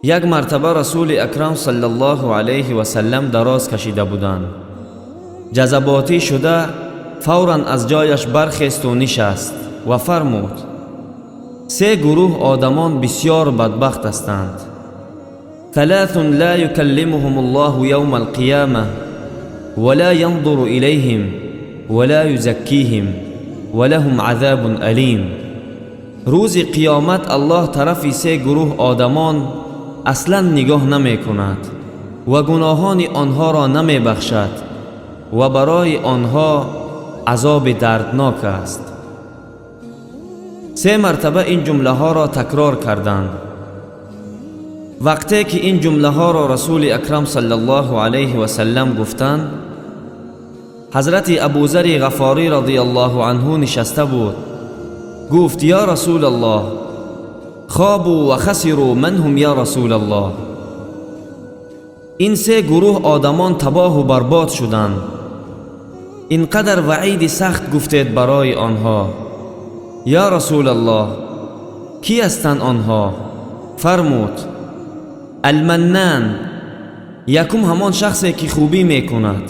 Як мартаба Расули Акрам саллаллоҳу алайҳи васаллам дароз кашида буданд. Ҷазаботӣ шуда, фавран аз ҷояш бархесту нишаст ва фармуд: се гурӯҳ одамон бисьёр бадбахт ҳастанд. ثلاث لا يكلمهم الله يوم القيامة ولا ينظر إليهم ولا يزكيهم ولهم عذاب أليم. Рӯзи қиёмат Аллоҳ тарафи се гурӯҳ одамон аслан нигоҳ намекунад ва гуноҳони онҳоро намебахшад ва барои онҳо азоби дарднок аст. Се мартаба ин ҷумлаҳоро такрор карданд. Вақте ки ин ҷумлаҳоро Расули Акрам саллаллоҳу алайҳи васаллам гуфтанд, ҳазрати Абузари Ғафорӣ радиаллоҳу анҳу нишаста буд. Гуфт: «Ё Расулаллоҳ, خابوا وخسروا، من هم يا رسول الله?» Ин се гурӯҳ одамон табоҳу барбод шуданд. Ин қадар ваъиди сахт гуфтед барои онҳо, ё Расулаллоҳ, кӣ ҳастанд онҳо? Фармуд: المنان. Якум ҳамон шахсе, ки хубӣ мекунад,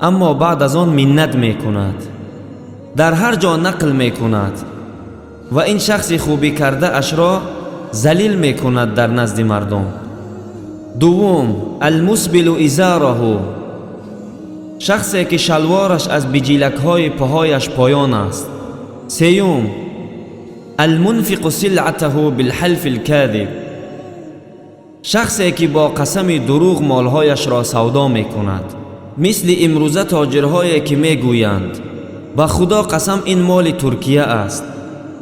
аммо баъд аз он миннат мекунад, дар ҳар ҷо нақл мекунад ва ин шахси хубӣ кардаашро залил мекунад дар назди мардум. Дуввум: المسبل إزاره. Шахсе, ки шалвораш аз биҷилакҳои поҳояш поён аст. Сеюм: المنفق سلعته بالحلف الكاذب. Шахсе, ки бо қасами дурӯғ молҳояшро савдо мекунад, мисли имрӯза тоҷирҳое, ки мегӯянд: «Ба Худо қасам, ин моли Туркия аст,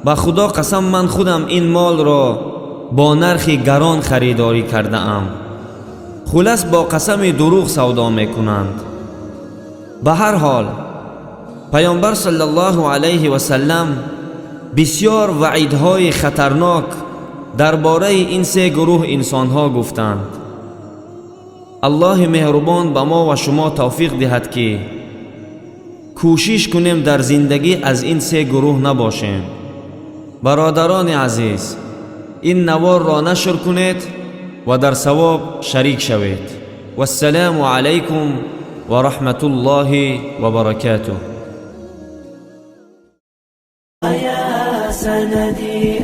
ба Худо қасам, ман худам ин молро бо нархи гарон харидорӣ кардаам». Хулас, бо қасами дурӯғ савдо мекунанд. Ба ҳар ҳол, Паёмбар саллаллоҳу алайҳи васаллам бисьёр ваъидҳои хатарнок дар бораи ин се гурӯҳ инсонҳо гуфтанд. Аллоҳи меҳрубон ба мо ва шумо тавфиқ диҳад, ки кӯшиш кунем, дар зиндагӣ аз ин се гурӯҳ набошем. Бародарони азиз, ин наворро нашр кунед ва дар савоб шарик шавед. Вассалому алайкум ва раҳматуллоҳи ва баракатуҳ. يا سندي.